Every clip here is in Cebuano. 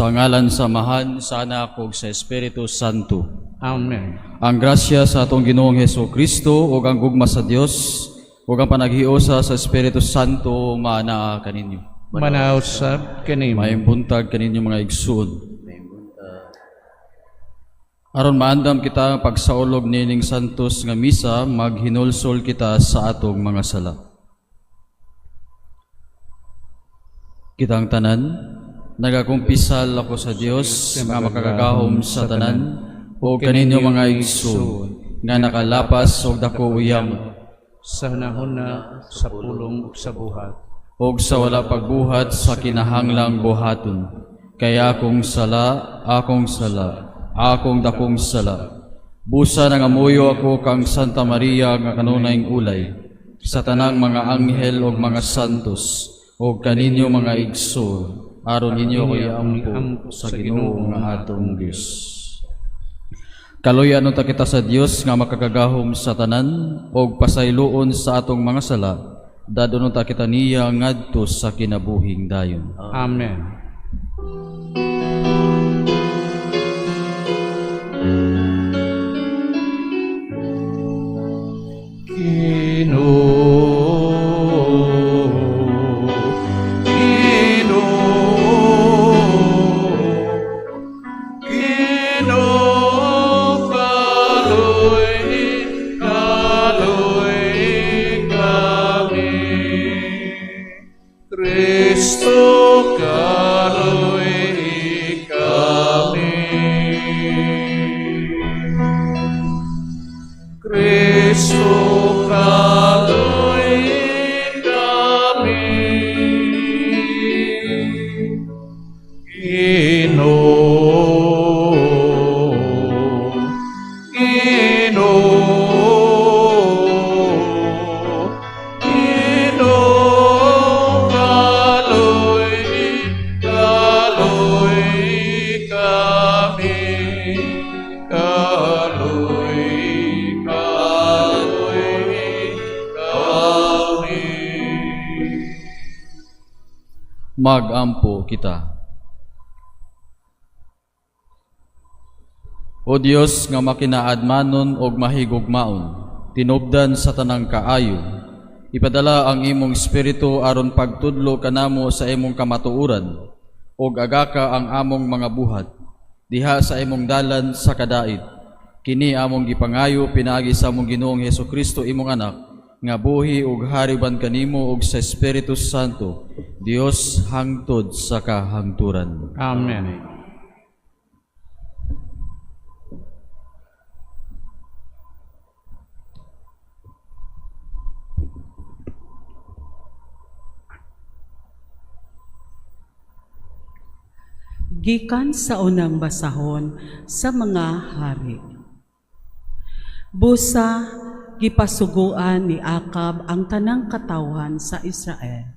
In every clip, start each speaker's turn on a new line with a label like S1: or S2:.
S1: Sa ngalan sa Amahan, sa Anak ug sa Espiritu Santo.
S2: Amen.
S1: Ang grasya sa atong Ginoong Hesus Kristo ug ang gugma sa Dios ug ang panaghiusa sa Espiritu Santo maanaa kaninyo.
S2: Manaa usab kanimo.
S1: Maayong buntag kaninyo, mga igsoon. Aron maandam kita pagsaulog nining santos nga misa, maghinulsol kita sa atong mga sala. Kitang tanan, nagakumpisal ako sa Dios nga makagagahom sa tanan ug kaninyo, mga igsoon, nga nakalapas og dako uyam
S2: sa hunahuna, sa pulong ug sa buhat
S1: og sa wala pagbuhat sa kinahanglang buhaton. Kay akong sala, akong sala, akong dakong sala. Busa nangamuyo ako kang Santa Maria nga kanunayng ulay, sa tanang mga anghel ug mga santos, ug kaninyo, mga igsoon, aron ninyo ko iampo sa Ginoo nga atong Dios. Kaluyan unta kita sa Dios nga makagagahom sa tanan ug pasayloon sa atong mga sala. Dadon unta kita niya ngadto sa kinabuhing dayon.
S2: Amen. Ginoo, Ginoo, Ginoo, kaluy-i, kaluy-i kami. Kristo, kaluy-i kami. Kristo, kaluy-i kami. Ginoo, Ginoo, Ginoo, kaluy-i, kaluy-i kami. Kaluy-i, kaluy-i kami.
S1: Magampo kita. O Dios nga makinaadmanon og mahigugmaon, tinubdan sa tanang kaayo, ipadala ang imong espiritu aron pagtudlo kanamo sa imong kamatuoran ug agaka ang among mga buhat diha sa imong dalan sa kadait. Kini among gipangayo pinaagi sa among Ginoong Hesukristo, imong Anak, nga buhi ug hari uban kanimo ug sa Espiritu Santo, Dios, hangtod sa kahangturan.
S2: Amen.
S3: Gikan sa unang basahon sa mga hari. Busa gipasuguan ni Akab ang tanang katawhan sa Israel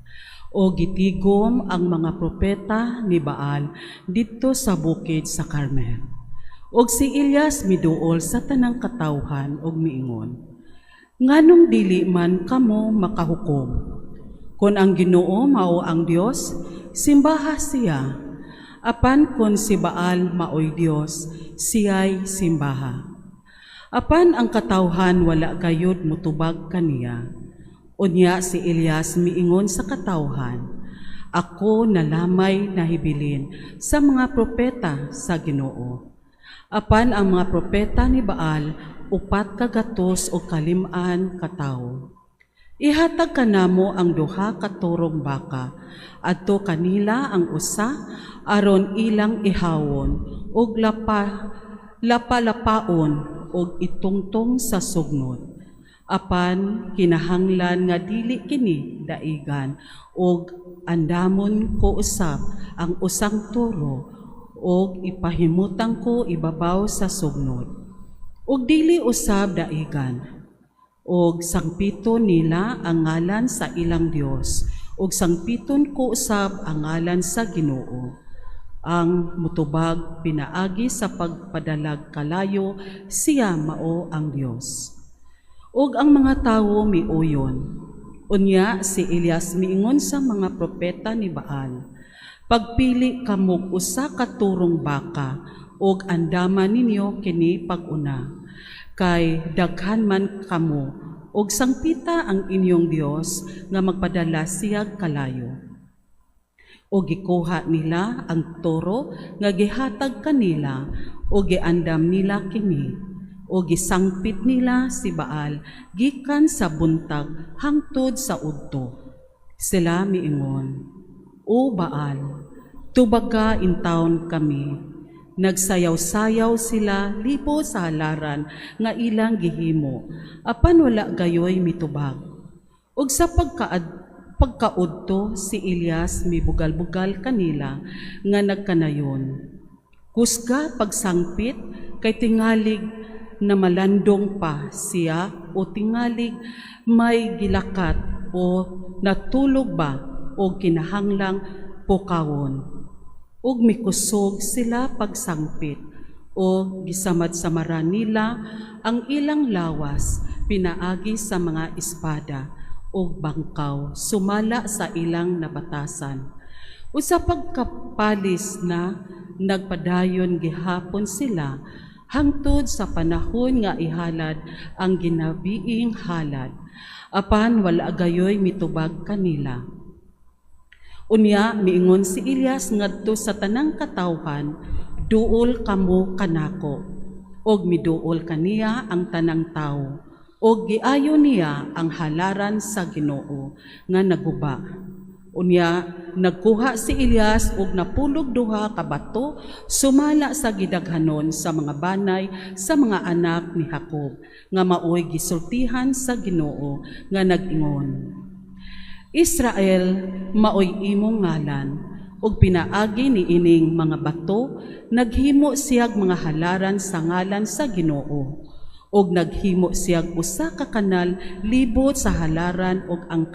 S3: o gitigom ang mga propeta ni Baal didto sa bukid sa Carmel. Og si Elias miduol sa tanang katawhan og miingon, "Nganong dili man kamo makahukom? Kon ang Ginoo mao ang Dios, simbaha siya. Apan kon si Baal maoy Dios, siya'y simbaha." Apan ang katawhan wala gayud mutubag kaniya. Unya si Elias miingon sa katawhan, "Ako na lamay nahibilin sa mga propeta sa Ginoo. Apan ang mga propeta ni Baal 450 ka tawo. Ihatag kanamo ang duha ka turong baka. Adto kanila ang usa aron ilang ihawon ug lapa lapalapaon ug itungtong sa sugnod. Apan kinahanglan nga dili kini daigan ug andamon ko usab ang usang toro ug ipahimutang ko ibabaw sa sugnod. Ug dili usab daigan. Ug sangpiton nila ang ngalan sa ilang Dios ug sangpiton ko usab ang ngalan sa Ginoo. Ang mutubag pinaagi sa pagpadalag kalayo, siya mao ang Dios." Ug ang mga tawo miuyon. Unya si Elias miingon sa mga propeta ni Baal, Pagpili kamog usa ka turong baka ug andama ninyo kini pag-una, kay daghan man kamo ug sangpita ang inyong Dios nga magpadala siyag kalayo. O gikuha nila ang toro nga gihatag kanila o giandam nila kini o gisangpit nila si Baal gikan sa buntag hangtod sa udto. Sila miingon, "O Baal, tubaga intawon kami." Nagsayaw-sayaw sila libo sa halaran nga ilang gihimo, apan wala gayoy mitubag. Ug sa pagkaudto si Elias mibugal-bugal kanila nga nagkanayon, "Kusga pagsangpit kay tingalig na malandong pa siya o tingalig may gilakat o natulog ba o kinahanglang pukawon." Ug mikusog sila pagsangpit o gisamad-samaran nila ang ilang lawas pinaagi sa mga espada ug bangkaw sumala sa ilang nabatasan. O sa pagkapalis na nagpadayon gihapon sila hangtod sa panahon nga ihalad ang ginabiing halad. Apan wala gayoy mitubag kanila. Unya miingon si Elias ngadto sa tanang katawhan, "Duol kamo kanako." Og miduol kaniya ang tanang tawo. Og giayo niya ang halaran sa Ginoo nga naguba. Unya nagkuha si Elias og 92 ka bato sumala sa gidaghanon sa mga banay sa mga anak ni Jacob nga maoy gisultihan sa Ginoo nga nag-ingon, "Israel maoy imong ngalan." Ug pinaagi ni ining mga bato naghimo siyag mga halaran sa ngalan sa Ginoo ug naghimo siyag usa ka kanal libot sa halaran ug ang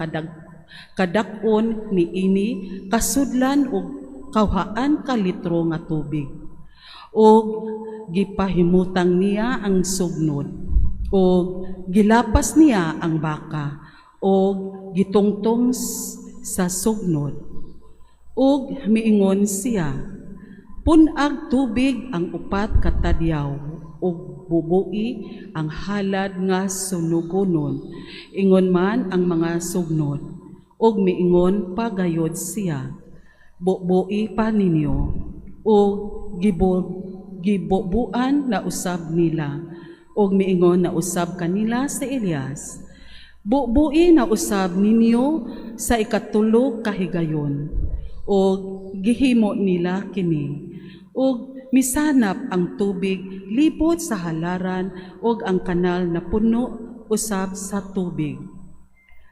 S3: kadak-on ni ini kasudlan og 200 ka litro nga tubig. Ug gipahimutang niya ang sugnod ug gilapas niya ang baka ug gitungtong sa sugnod. Ug miingon siya, "Pun-ag tubig ang 4 ka tadyaw ug bubui ang halad nga sunugonon." Ingon man ang mga sugnod. Ug miingon pa gayod siya, "Bubui pa ninyo." Ug gibubuan na usab nila. Ug miingon na usab kanila sa Elias, "Bubui na usab ninyo sa 3 kahigayon." Ug gihimo nila kini. Ug misanap ang tubig libot sa halaran ug ang kanal na puno usab sa tubig.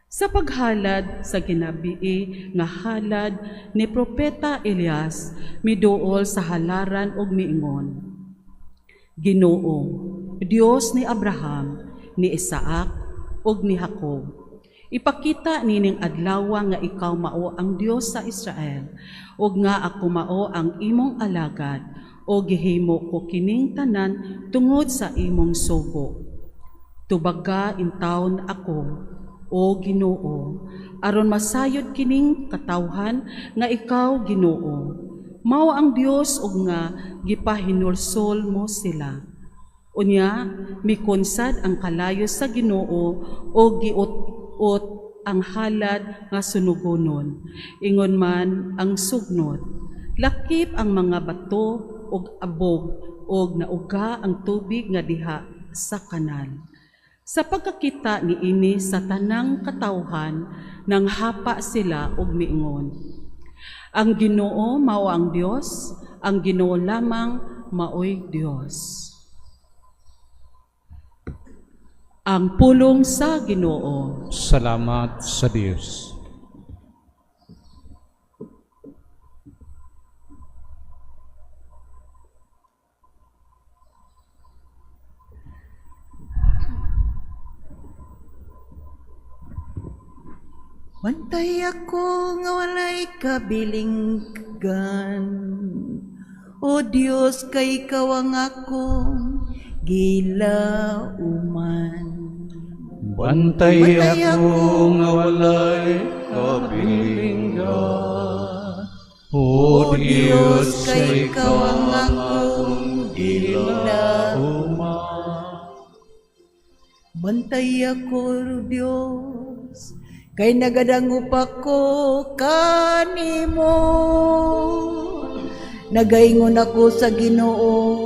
S3: Sa paghalad sa ginabii nga halad ni Propeta Elias, miduol sa halaran ug miingon, "Ginoo, Dios ni Abraham, ni Isaac ug ni Jacob, ipakita nining adlaw nga ikaw mao ang Dios sa Israel ug nga ako mao ang imong alagad ug gihimo ko kining tanan tungod sa imong sugo. Tubaga intawon ako, o Ginoo, aron masayod kining katawhan nga ikaw, Ginoo, mao ang Dios ug nga gipahinulsol mo sila." Unya mikonsad ang kalayo sa Ginoo o giut-ut ang halad nga sunugonon. Ingon man ang sugnod, lakip ang mga bato ug abog ug nauga ang tubig nga diha sa kanal. Sa pagkakita ni ini sa tanang katawhan, nanghapa sila og miingon, "Ang Ginoo mao ang Dios, ang Ginoo lamang maoy Dios." Ang pulong sa Ginoo.
S2: Salamat sa Dios.
S4: Bantay ako nga walay kabilinggan. O Dios, kay ikaw ang akong gilauman.
S2: Bantay ako nga walay kabilinggan. O
S4: O Dios, kay ikaw ang akong
S2: gilauman.
S4: Bantay ako, Dios, kay nagadangop ako kanimo. Nagaingon ako sa Ginoo,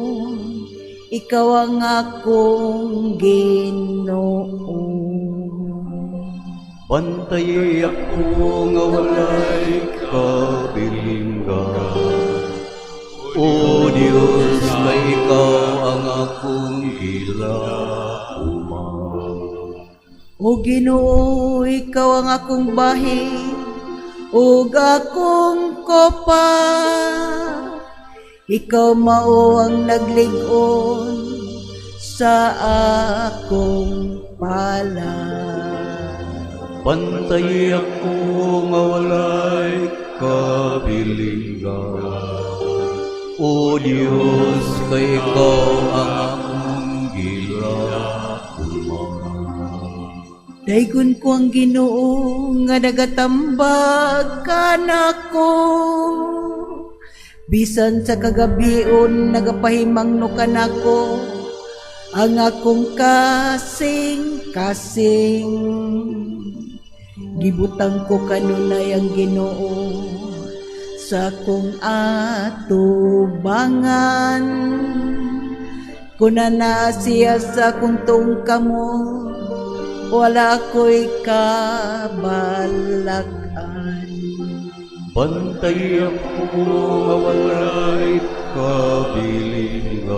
S4: ikaw ang akong Ginoo.
S5: Bantay ako nga walay kabilinggan. O Diyos, kay ikaw ang akong gilauman.
S4: O Ginoo, ikaw ang akong bahi ug akong kopa. Ikaw mao ang naglig-on sa akong palad.
S5: Bantay ako nga walay kabilinggan. O Diyos, kay ikaw ang akong gilauman.
S4: Daygon ko ang Ginoo nga nagatambag kanako. Bisan sa kagabion nagapahimangno kanako ang akong kasing-kasing. Gibutang ko kanunay ang Ginoo sa akong atubangan. Kun anaa siya sa akong tuong kamot, wala ako'y kabalak-an.
S5: Bantay ako nga walay kabilinggan.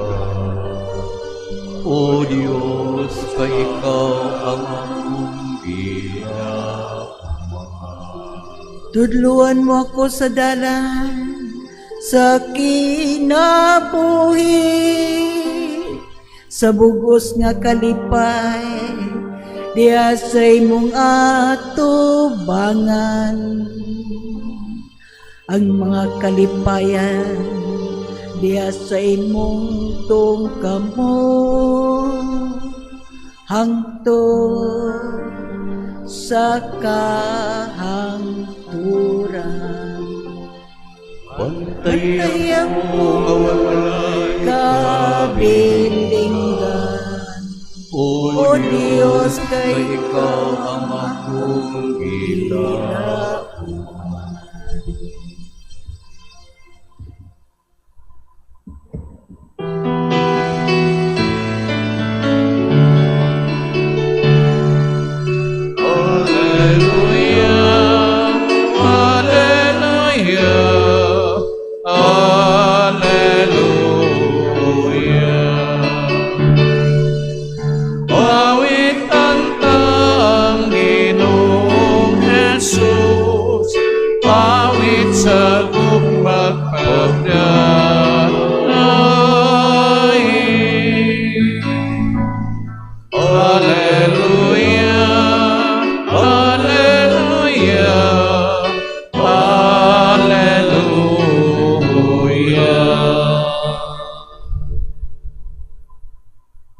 S5: O Diyos, kay ikaw ang akong gilauman.
S4: Tudluan mo ako sa dalan sa kinabuhi, sa bugos nga kalipay diha sa imong atubangan. Ang mga kalipayan diha sa imong tuong kamot hangtod sa kahangturan.
S5: Bantay ako nga walay
S4: kabilinggan.
S5: O
S4: O Diyos,
S5: kay ikaw ang akong gilauman.
S6: Alleluia, Alleluia, Alleluia. Awitan ta ang Ginoong Jesus, awit sa gugma'g pagdanaig. Alleluia, Alleluia, Alleluia.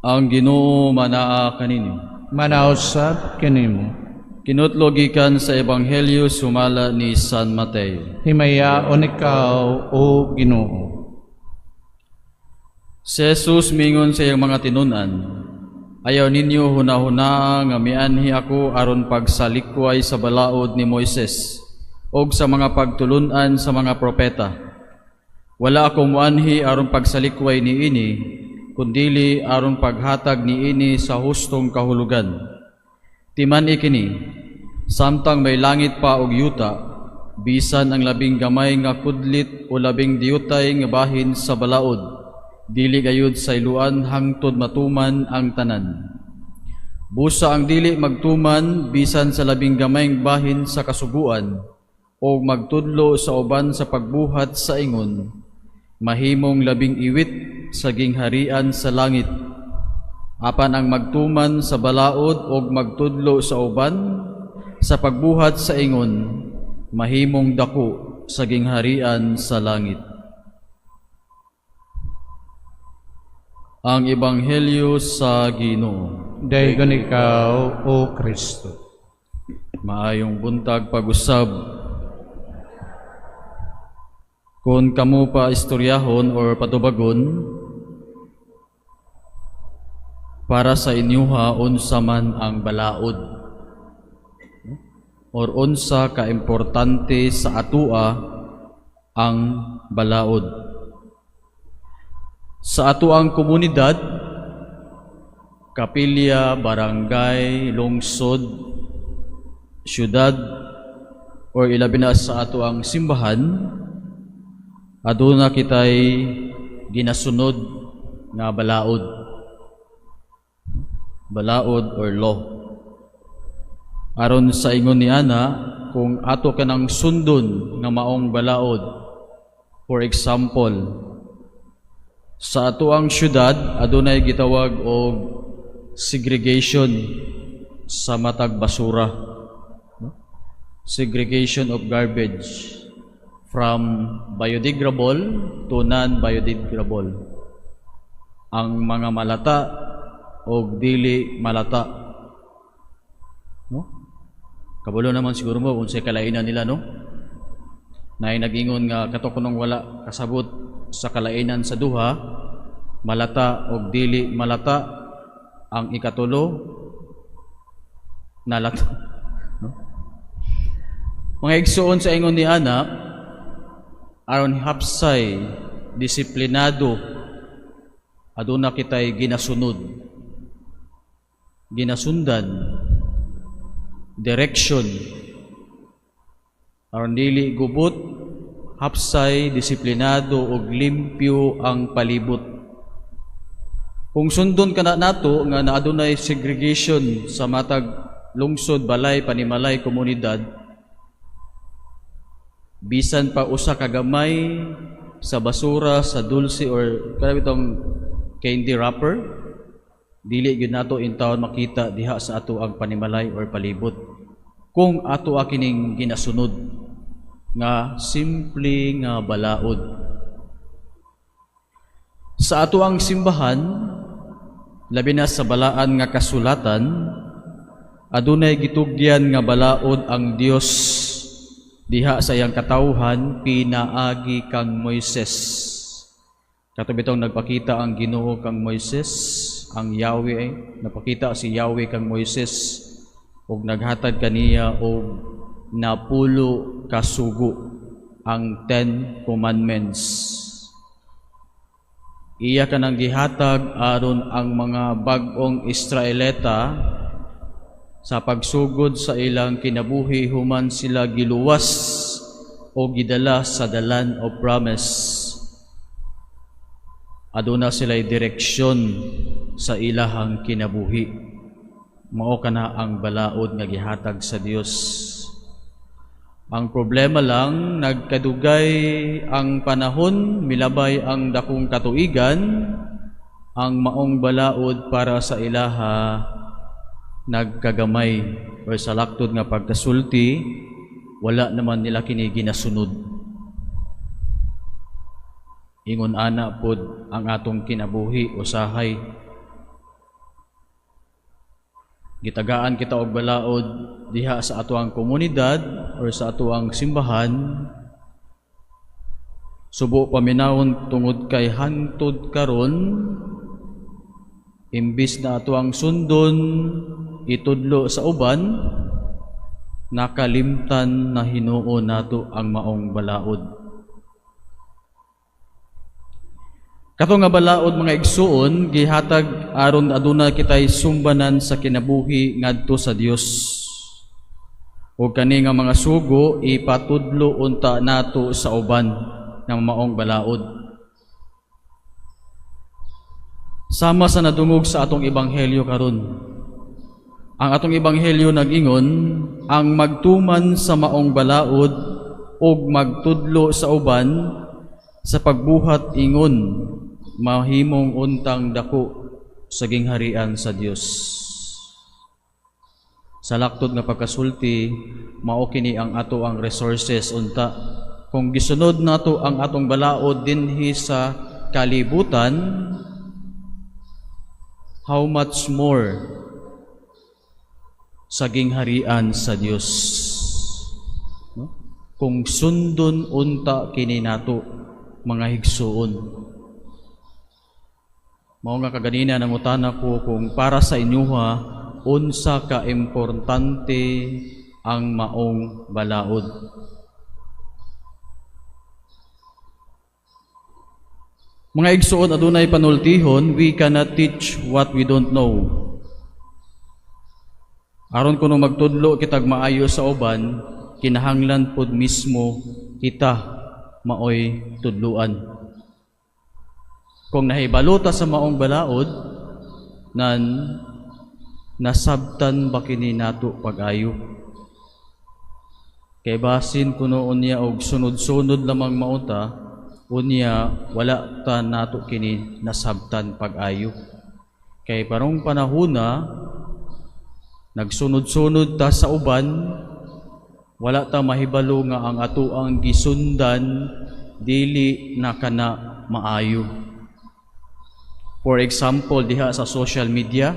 S1: Ang Ginoo manaa kaninyo.
S2: Manaa usab kanimo.
S1: Kinutlo gikan sa Ebanghelyo sumala ni San Mateo.
S2: Himayaon ikaw, O Ginoo.
S1: Si Jesus mingon sa iyang mga tinun-an, "Ayaw ninyo hunahunaa nga mianhi ako aron pagsalikway sa balaod ni Moises og sa mga pagtulun-an sa mga propeta. Wala ako muanhi aron pagsalikway niini, kundili aron paghatag niini sa hustong kahulugan. Timan-i kini, samtang may langit pa og yuta, bisan ang labing gamay nga kudlit o labing diyutay nga bahin sa balaod, dili gayud sayloan hangtod matuman ang tanan. Busa ang dili magtuman bisan sa labing gamayng bahin sa kasuguan o magtudlo sa uban sa pagbuhat sa ingon, mahimong labing iwit sa gingharian sa langit. Apan ang magtuman sa balaod o magtudlo sa uban sa pagbuhat sa ingon, mahimong dako sa gingharian sa langit." Ang Ebanghelyo sa Ginoo.
S2: Daygon ikaw, O Kristo.
S1: Maayong buntag pag-usab. Kung kamo pa istoryahon or patubagon, para sa inyuha, unsa man ang balaod or unsa ka-importante sa atua ang balaod? Sa atuang komunidad, kapilya, barangay, lungsod, syudad, or ilabi na sa atuang simbahan, aduna kitay ginasunod nga balaod. Balaod or law. Aron sa ingon ni ana, kung ato kanang sundon nga maong balaod, for example, sa atuang syudad adunay gitawag og segregation sa matag basura, no? Segregation of garbage from biodegradable to non-biodegradable. Ang mga malata og dili malata. No? Kabalo naman siguro mo unsay kalainan nila, no? Naay nag-ingon nga kato kunong wala kasabot sa kalainan sa duha, malata og dili malata, ang ikatulo nalata. No? Mga igsuon, sa ingon ni ana, aron hapsay, disiplinado, aduna kitay ginasunod, ginasundan, direction, aron dili gubot, hapsay, disiplinado ug limpyo ang palibot. Kung sundon kana nato nga naadunay segregation sa matag lungsod, balay, panimalay, komunidad, bisan pa usa ka gamay sa basura, sa dulce or kana bitong candy wrapper, dili gyud nato intawon makita diha sa ato ang panimalay or palibot. Kung ato kining ginasunod nga simple nga balaod. Sa ato ang simbahan, labi na sa balaan nga kasulatan, adunay gitugyan nga balaod ang Dios diha sa iyang katawhan pinaagi kang Moises. Kato bitong nagpakita ang Ginoo kang Moises, ang Yahweh, napakita si Yahweh kang Moises ug naghatag kaniya og 10 ka sugo, ang 10 Commandments. Iya kanang gihatag aron ang mga bag-ong Israelita sa pagsugod sa ilang kinabuhi human sila giluwas o gidala sa the land of promise. Aduna sila direksyon sa ilahang kinabuhi. Mao kana ang balaod nga gihatag sa Dios. Ang problema lang, nagkadugay ang panahon, milabay ang dakong katuigan, ang maong balaod para sa ilaha nagkagamay or sa laktod nga pagkasulti, wala naman nila kini ginasunod. Ingon ana pod ang atong kinabuhi usahay. Gitagaan kita og balaod diha sa atoang komunidad or sa atoang simbahan. Subo paminawon tungod kay hantod karon, imbis na atoang sundon, itudlo sa uban, nakalimtan na hinuon nato ang maong balaod. Kato nga balaod, mga igsuon, gihatag aron aduna kitay sumbanan sa kinabuhi ngadto sa Dios. Ug kani nga mga sugo ipatudlo unta nato sa uban ng maong balaod. Sama sa nadungog sa atong ebanghelyo karon. Ang atong ebanghelyo nag-ingon, ang magtuman sa maong balaod ug magtudlo sa uban sa pagbuhat ingon mahimong untang dako sa gingharian sa Dios. Sa laktod nga pagkasulti, mao kini ang ato ang resources unta. Kung gisunod nato ang atong balaod dinhi sa kalibutan, how much more sa gingharian sa Dios? No? Kung sundon unta kini nato, mga higsuon. Mao nga kaganina nangutana ko kung para sa inyuha unsa ka importante ang maong balaod. Mga igsuon, adunay panultihon, we cannot teach what we don't know. Aron kuno magtudlo kitag maayo sa uban, kinahanglan pod mismo kita maoy tudluan. Kung nahibalo ta sa maong balaod, nan nasabtan ba kini nato pag-ayo? Kay basin kuno unya og sunod-sunod lamang mauta, unya wala ta nato kini nasabtan pag-ayo. Kay parong panahona nagsunod-sunod ta sa uban, wala ta mahibalo nga ang atoang gisundan dili na kana maayo. For example, diha sa social media,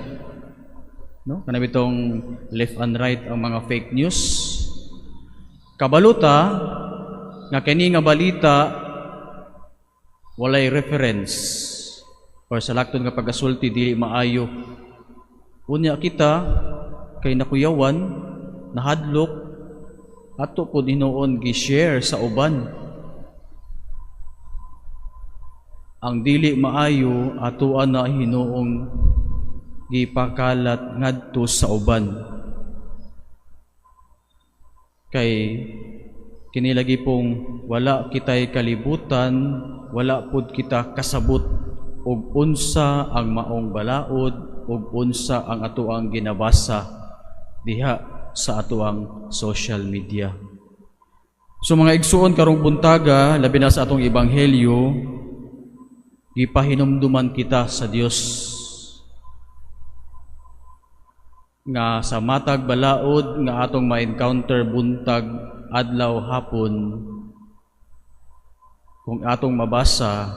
S1: no? Kana bitong left and right ang mga fake news. Kabaluta nga kini nga balita walay reference or sa lakton nga pagasulti dili maayo. Unya kita kay nakuyawan, nahadlok, ato pud hinuon gi-share sa uban. Ang dili maayo atoa na hinuong gipakalat ngadto sa uban. Kay kini lagi pong wala kitay kalibutan, wala pud kita kasabot og unsa ang maong balaod og unsa ang atoang ginabasa diha sa atoang social media. So mga igsuon karong buntaga, labi na sa atong ebanghelyo, gipahinumduman kita sa Dios nga sa matag balaod nga atong ma-encounter buntag, adlaw, hapon, kung atong mabasa,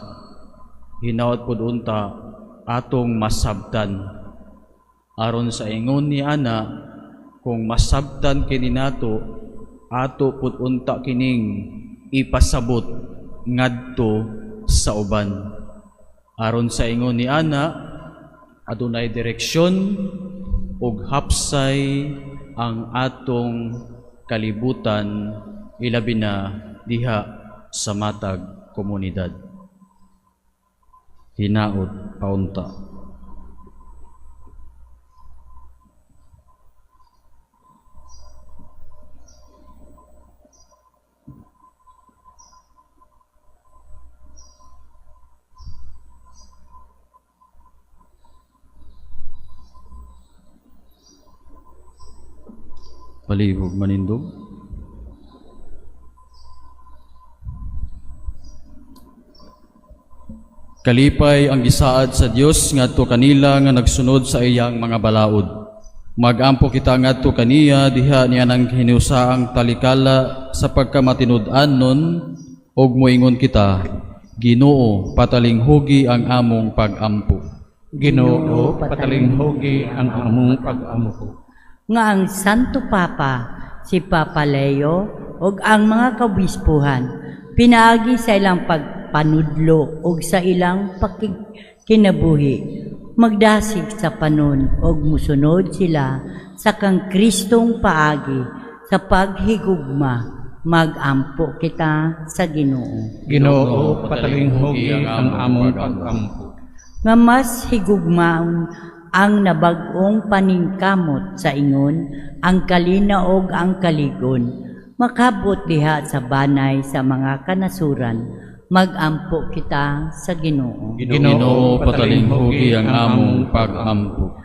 S1: hinaot pud unta atong masabtan. Aron sa ingon ni ana, kung masabtan kini nato, ato pud unta kining ipasabot ngadto sa uban. Aron sa ingon ni ana, adunay direksyon ug hapsay ang atong kalibutan, ilabi na diha sa matag komunidad. Hinaot paunta. Palihog manindog. Kalipay ang gisaad sa Dios ngadto kanila nga nagsunod sa iyang mga balaod. Magampo kita ngadto kaniya diha niya nang hinusaang talikala sa pagkamatinud-an nun, og moingon kita, Ginoo, patalinghugi ang among pag-ampo.
S2: Ginoo, patalinghugi ang among pag-ampo.
S7: Nga ang Santo Papa, si Papa Leo, ug ang mga kabispuhan, pinaagi sa ilang pagpanudlo ug sa ilang pakikinabuhi, magdasig sa panon ug musunod sila sa kang Kristong paagi sa paghigugma. Magampo kita sa Ginoo.
S2: Ginoo, patalinghugi ang among pag-ampo.
S7: Nga mas higugmaon ang nabag-ong paningkamot sa ingon, ang kalinaog ang kaligon, makabot diha sa banay sa mga kanasuran. Magampo kita sa Ginoo.
S1: Ginoo, patalinghugi ang among pag-ampo.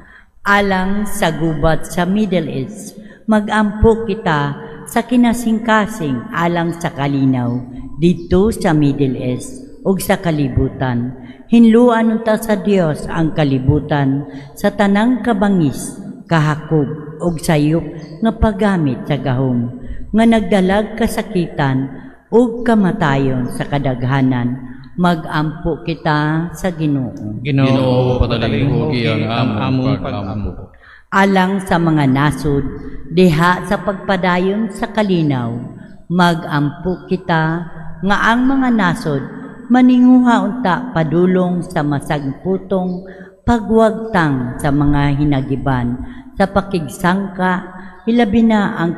S7: Alang sa gubat sa Middle East, magampo kita sa kinasingkasing alang sa kalinaw dito sa Middle East ug sa kalibutan. Hinluan unta sa Dios ang kalibutan sa tanang kabangis, kahakob ug sayop nga paggamit sa gahom nga nagdalag kasakitan ug kamatayon sa kadaghanan. Magampo kita sa Ginoo.
S1: Ginoo, patalinghugi ang among pag-ampo.
S7: Alang sa mga nasod diha sa pagpadayon sa kalinaw, Magampo kita nga ang mga nasod maninguha unta padulong sa masagputong pagwagtang sa mga hinagiban sa pakigsangka, hilabi na ang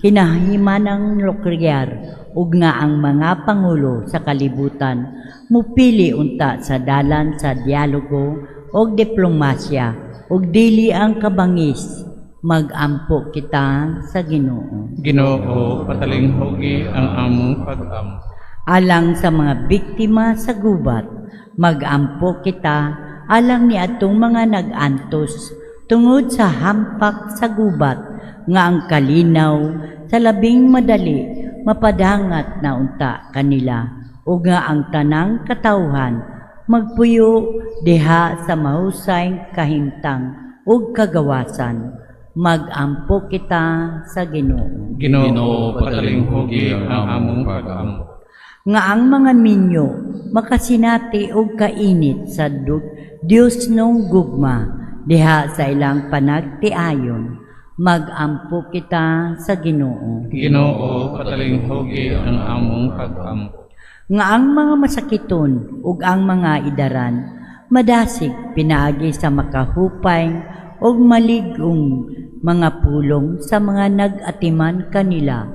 S7: kinahimanang nuklear, ug nga ang mga pangulo sa kalibutan mupili unta sa dalan sa dialogo ug diplomasya ug dili ang kabangis. Magampo kita sa Ginoo.
S2: Ginoo, patalinghugi ang among pag-ampo.
S7: Alang sa mga biktima sa gubat, magampo kita alang ni atong mga nag-antos tungod sa hampak sa gubat, nga ang kalinaw sa labing madali mapadangat na unta kanila, ug nga ang tanang katawhan magpuyo diha sa mahusay kahimtang ug kagawasan. Magampo kita sa Ginoo.
S2: Ginoo, patalinghugi ang among pag-ampo.
S7: Nga ang mga minyo makasinati og kainit sa Dios nung gugma diha sa ilang panagtiayon. Magampo kita sa Ginoo.
S2: Ginoo, patalinghugi ang among pag-ampo.
S7: Nga ang mga masakiton ug ang mga idaran madasig pinaagi sa makahupay ug malig-ong mga pulong sa mga nag-atiman kanila.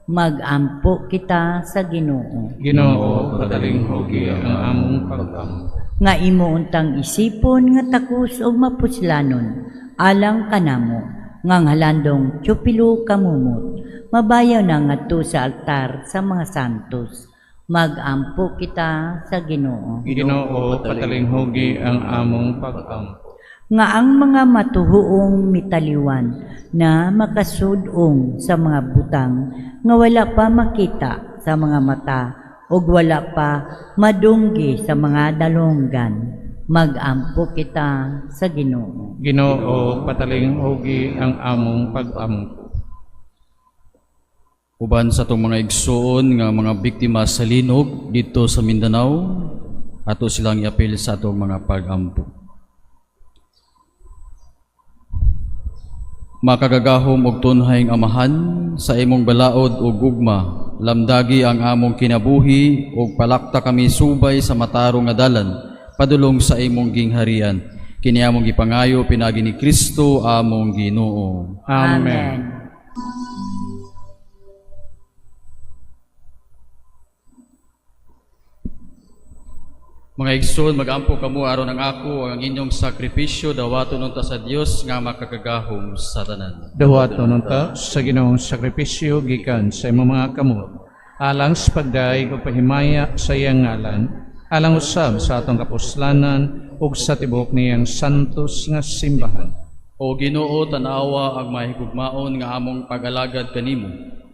S7: Magampo kita sa Ginoo.
S2: Ginoo, patalinghugi ang among pag-ampo.
S7: Nga imo untang isipon nga takos ug mapuslanon alang kanamo, nga ang halandong Teofilo Camomot mabayaw na ngadto sa altar sa mga santos. Magampo kita sa Ginoo.
S2: Ginoo, patalinghugi ang among pag-ampo.
S7: Nga ang mga matuhuong mitaliwan na makasudong sa mga butang nga wala pa makita sa mga mata ug wala pa madunggi sa mga dalunggan. Magampo kita sa Ginoo.
S2: Ginoo, patalinghugi ang among pag-ampo.
S1: Uban sa atong mga igsuon nga mga biktima sa linog dito sa Mindanao, ato silang iapil sa atong mga pag-ampo. Makagagahom og tunhayng Amahan, sa imong balaod ug gugma, lamdagi ang among kinabuhi ug palakta kami subay sa matarong nga dalan padulong sa imong gingharian. Kini among gipangayo pinaagi ni Kristo among Ginoo.
S2: Amen.
S1: Mga igsoon, magampo kamo aron ang ako ang inyong sakripisyo dawaton unta sa Dios nga makakagahom sa tanan.
S2: Dawaton unta sa Ginoong sakripisyo gikan sa imong mga kamot, alang sa pagdayeg ug pahimaya sa iyang ngalan, alang usab sa atong kapuslanan ug sa tibuok niyang santos nga simbahan.
S1: O Ginoo, tan-awa ang mahigugmaon nga among pag-alagad kanimo.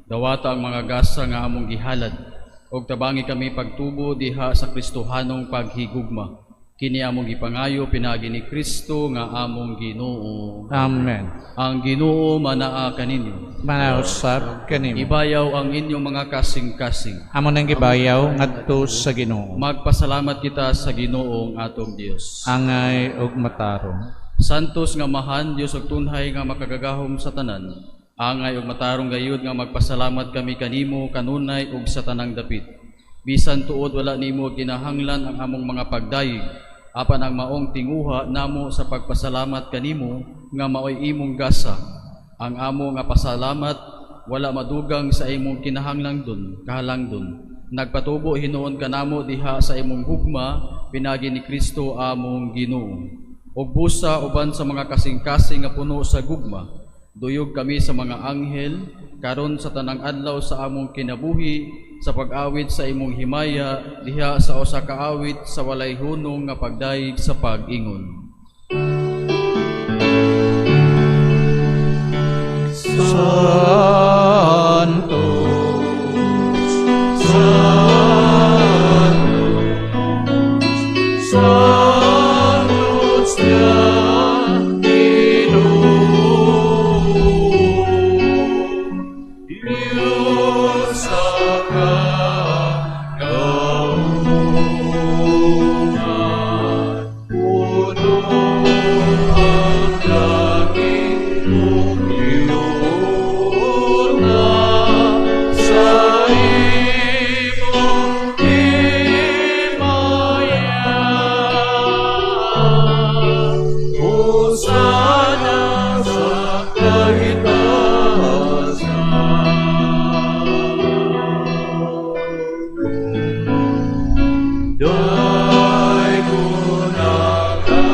S1: Dawata ang mga gasa nga among gihalad, ug tabangi kami pagtubo diha sa Kristohanong paghigugma. Kini among gipangayo pinaagi ni Kristo nga among Ginoo.
S2: Amen.
S1: Ang Ginoo manaa kaninyo.
S2: Manausab kanimo.
S1: Ibayaw ang inyong mga kasing-kasing.
S2: Amo nang gibayaw ngadto sa Ginoo.
S1: Magpasalamat kita sa Ginoong atong Dios.
S2: Angay ug matarong.
S1: Santos nga Amahan, Dios ug tunhay nga makagagahom sa tanan. Angay ug matarong gayud nga magpasalamat kami kanimo kanunay ug sa tanang dapit. Bisan tuod wala nimo ginahanglan ang among mga pagdayeg, apan ang maong tinguha namo sa pagpasalamat kanimo nga maoy imong gasa. Ang amo nga pasalamat wala madugang sa imong kinahanglan dun, kahalangdon. Nagpatubo hinuon kanamo diha sa imong gugma pinaagi ni Kristo among Ginoo. Ug busa uban sa mga kasing-kasing nga puno sa gugma, duyog kami sa mga anghel karon sa tanang adlaw sa among kinabuhi sa pag-awit sa imong himaya diha sa usa ka awit sa walay hunong nga pagdayeg sa pag-ingon.
S2: Santo, Santo, Santo sa Ginoo. Diyos sa kagaungan, puno ang langit ug na sa
S6: Daygon ani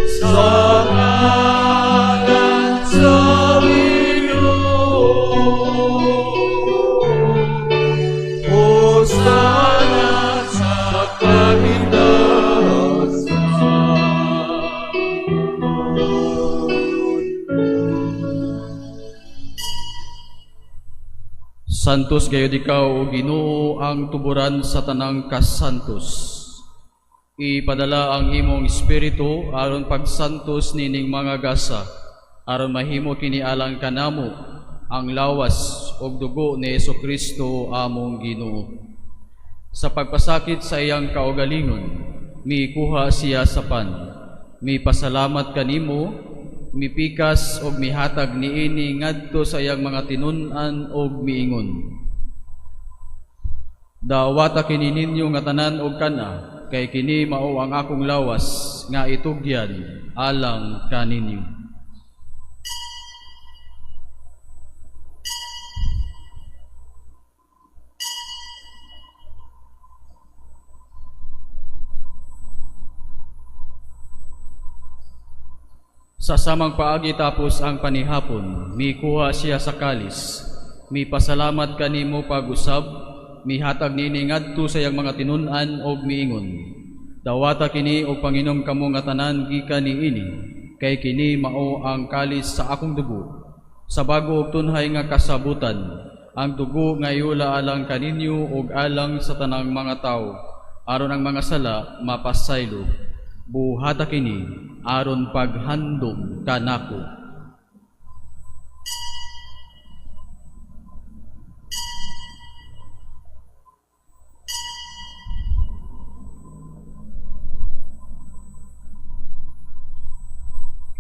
S6: sa ngalan sa Ginoo. Hosana sa kahitasan.
S1: Santos gayud ikaw, O Ginoo, ang tuburan sa tanang kasantos. Ipadala ang imong espiritu aron pagsantos nining mga gasa, aron mahimo kini alang kanamo ang lawas ug dugo ni Hesukristo among Ginoo. Sa pagpasakit sa iyang kaugalingon, mikuha siya sa pan, mipasalamat kanimo, mipikas og mihatag niini ngadto sa iyang mga tinun-an og miingon: Dawata kini ninyo nga tanan og kana, kay kini mao ang akong lawas nga itugyan alang kaninyo. Sa samang paagi tapos ang panihapon, mikuha siya sa kalis, mipasalamat kanimo pag-usab, mihatag niini ngadto sa iyang mga tinun-an og miingon: Dawata kini og panginom kamo nga tanan gikan niini, kay kini mao ang kalis sa akong dugo, sa bago ug tunhay nga kasabutan, ang dugo nga iula alang kaninyo ug alang sa tanang mga tawo, aron ang mga sala mapasaylo. Buhata kini aron paghandom kanako.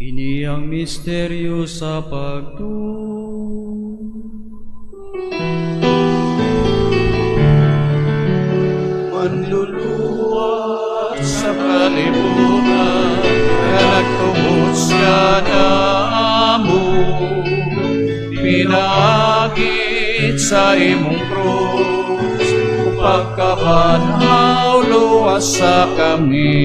S1: Kini ang misteryo sa pagtuo.
S6: Manluluwas sa kalibutan, nga nagtubos kanamo, pinaagi sa imong krus, pagkabanhaw luwas sa kami.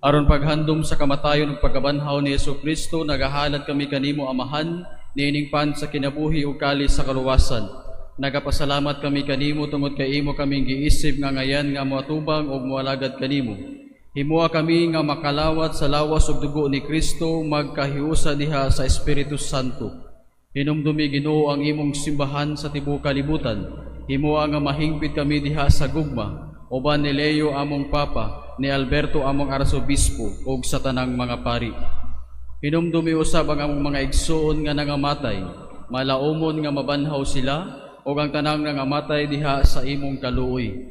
S1: Aron paghandom sa kamatayon ug pagkabanhaw ni Hesukristo, nagahalad kami kanimo, Amahan, niining pan sa kinabuhi ug kalis sa kaluwasan. Nagapasalamat kami kanimo tungod kay imo kaming giisip nga ngayan nga moatubang ug moalagad kanimo. Himoa kami nga makalawat sa lawas ug dugo ni Kristo, magkahiusa diha sa Espiritu Santo. Hinumdumi, Ginoo, ang imong simbahan sa tibuok kalibutan. Himoa nga mahingpit kami diha sa gugma, uban ni Leo among Papa, ni Alberto among Arsobispo, ug sa tanang mga pari. Hinumdumi usab ang among mga igsoon nga nangamatay, malaumon nga mabanhaw sila, ug ang tanang nangamatay diha sa imong kaluoy.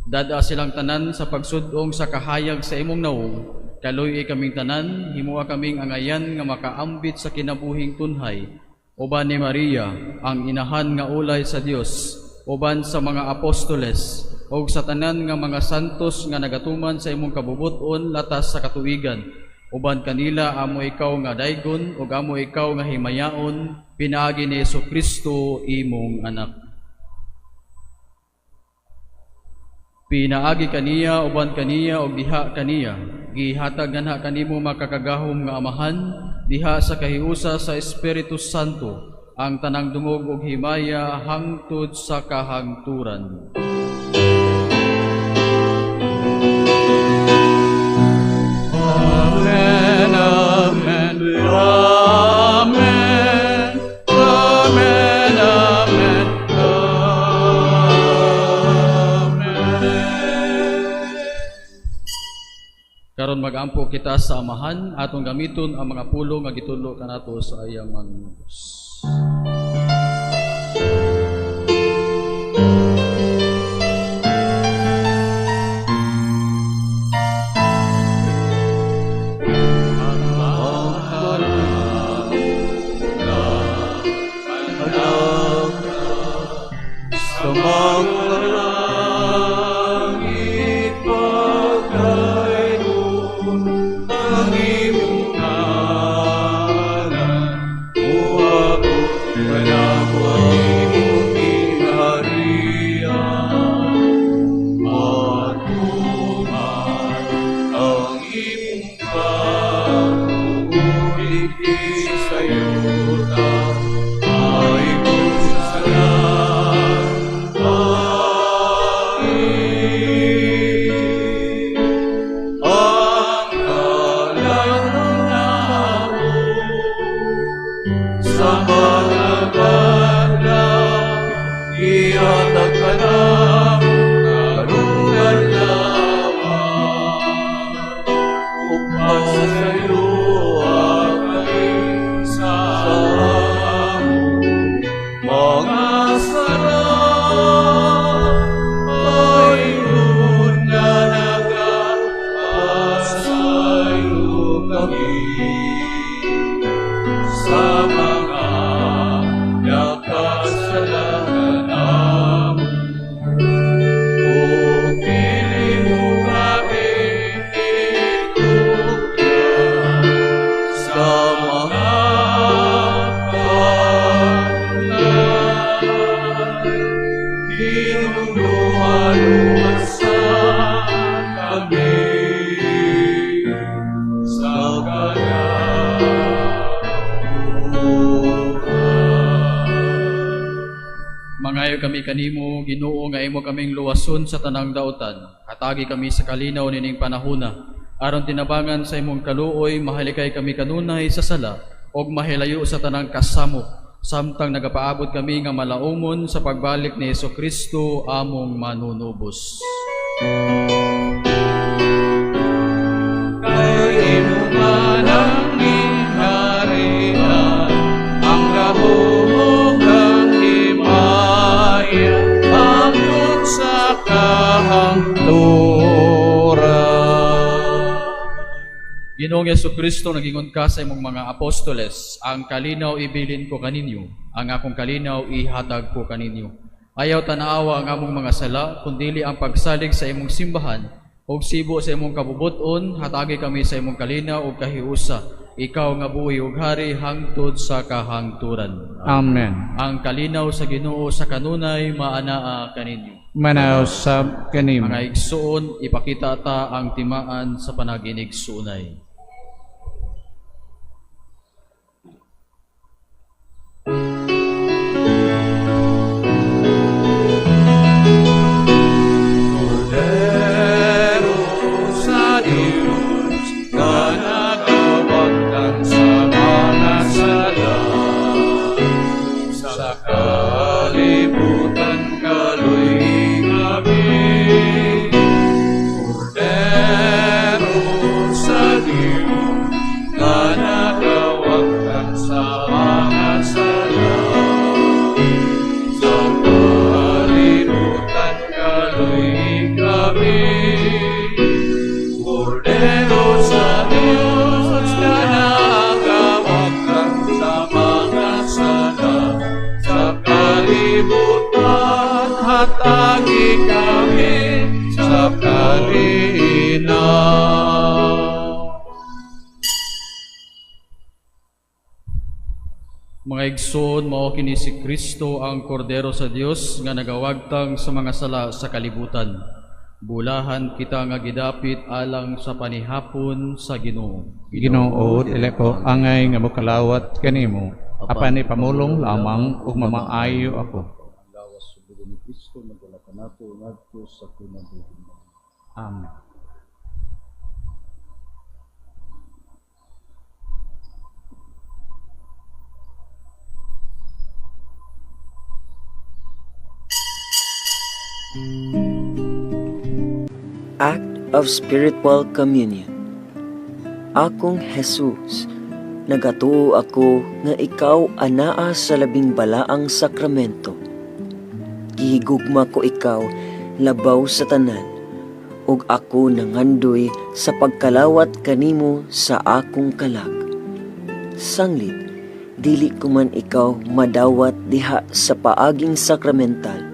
S1: Dad-a silang tanan sa pagsud-ong sa kahayag sa imong nawong. Kaluoy kaming tanan, himoa kaming angayan nga makaambit sa kinabuhing tunhay, uban ni Maria, ang inahan nga ulay sa Dios, uban sa mga apostoles, ug sa tanan nga mga santos nga nagatuman sa imong kabubut-on latas sa katuigan. Uban kanila amo ikaw nga daygon ug amo ikaw nga himayaon, pinaagi ni Hesukristo imong anak. Pinaagi kaniya, uban kaniya, ug diha kaniya, gihatag nganha kanimo makakagahom nga Amahan, diha sa kahiusa sa Espiritu Santo, ang tanang dungog ug himaya hangtod sa kahangturan.
S6: Amen, amen, amen, amen, amen, amen.
S1: Karon magampo kita sa Amahan, atong gamiton ang mga pulong nga gitudlo kanato sa iyang manunubos.
S5: Sa mga langit pagdaygon ang imong ngalan, muabot kanamo ang imong gingharian. Ihatag ka namo karong adlaw, ug pasayloa kami sa among mga sala, ingon nga nagapasaylo kami sa mga nakasala kanamo. Ug dili mo kami itugyan sa mga kaulay, Hinumduma luwasa kami sa kadautan.
S1: Mangayo kami kanimo, Ginoo, nga imo kaming luwason sa tanang dautan. Hatagi kami sa kalinaw nining panahona, aron tinabangan sa imong kaluoy, mahalikay kami kanunay sa sala ug mahilayo sa tanang kasamok, samtang nagapaabot kami nga malaumon sa pagbalik ni Hesukristo among manunubos.
S6: Kay imo man ang gingharian, ang gahom ug ang himaya, hangtod sa kahangturan.
S1: Ginoong Hesukristo, nagingon ka sa imong mga apostoles, ang kalinaw ibilin ko kaninyo, ang akong kalinaw ihatag ko kaninyo. Ayaw tanawa ang among mga sala, kundili ang pagsalig sa imong simbahan, ug sibo sa imong kabubuton, hatagi kami sa imong kalinaw ug kahiusa. Ikaw nga buhi ug hari hangtod sa kahangturan.
S2: Amen.
S1: Ang kalinaw sa Ginoo sa kanunay maanaa kaninyo.
S2: Manaw sab kanimo.
S1: Mga igsuon, ipakita ta ang timaan sa panaginigsuonay.
S6: Kordero sa Diyos, nga nagawagtang sa mga sala, sa kalibutan kaluy kami. Kordero sa Diyos, nga nagawagtang sa mga sala, sa kalibutan kaluy kami. Kordero sa Diyos, nga nagawagtang sa mga sala, sa kalibutan hatagi kami sa kalinaw.
S1: Mga igsoon, mao kini si Kristo ang Kordero sa Dios nga nagawagtang sa mga sala sa kalibutan. Bulahan kita nga gidapit alang sa panihapon sa Ginoo.
S2: Ginoo, dili ko angay nga mokalawat kanimo, apan ipamulong lamang ug mamaayo ako.
S1: Ang lawas ug dugo ni Kristo magdala kanato ngadto sa kinabuhi.
S2: Amen.
S8: Act of Spiritual Communion. Akong Jesus, nagatuo ako nga ikaw anaa sa labing balaang sakramento. Gihigugma ko ikaw labaw sa tanan, ug ako nangandoy sa pagkalawat kanimo sa akong kalag. Sanglit, dili ko man ikaw madawat diha sa paaging sakramental,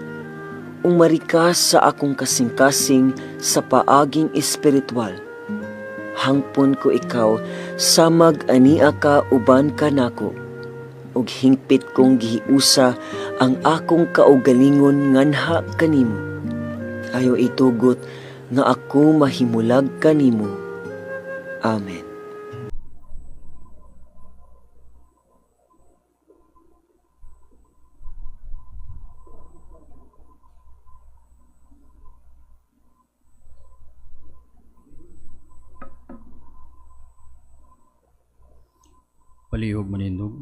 S8: ug marikas sa akong kasing-kasing sa paaging espiritual. Hangpon ko ikaw samag ania ka uban kanako, ug hingpit kong gihiusa ang akong kaugalingon nganha kanimo. Ayaw itugot nga ako mahimulag kanimo. Amen.
S1: Palihog manindog.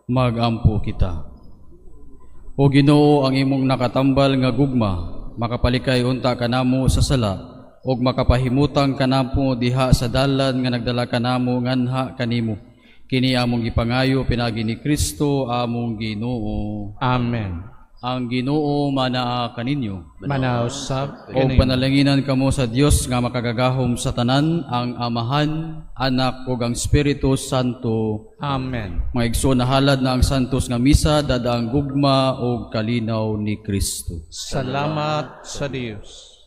S1: Magampo kita. O Ginoo, ang imong nakatambal nga gugma, makapalikay unta kanamo sa sala, ug makapahimutang kanamo diha sa dalan nga nagdala kanamo nganha kanimo. Kini among gipangayo pinaagi ni Kristo among Ginoo.
S2: Amen.
S1: Ang Ginoo manaa kaninyo.
S2: Manaa usab
S1: O
S2: kaninyo.
S1: Panalanginan kamo sa Dios nga makagagahom sa tanan, ang Amahan, Anak ug ang Espiritu Santo.
S2: Amen.
S1: Mga igsoon, nahalad na ang santos nga misa, dada ang gugma ug kalinaw ni Kristo.
S2: Salamat sa Dios.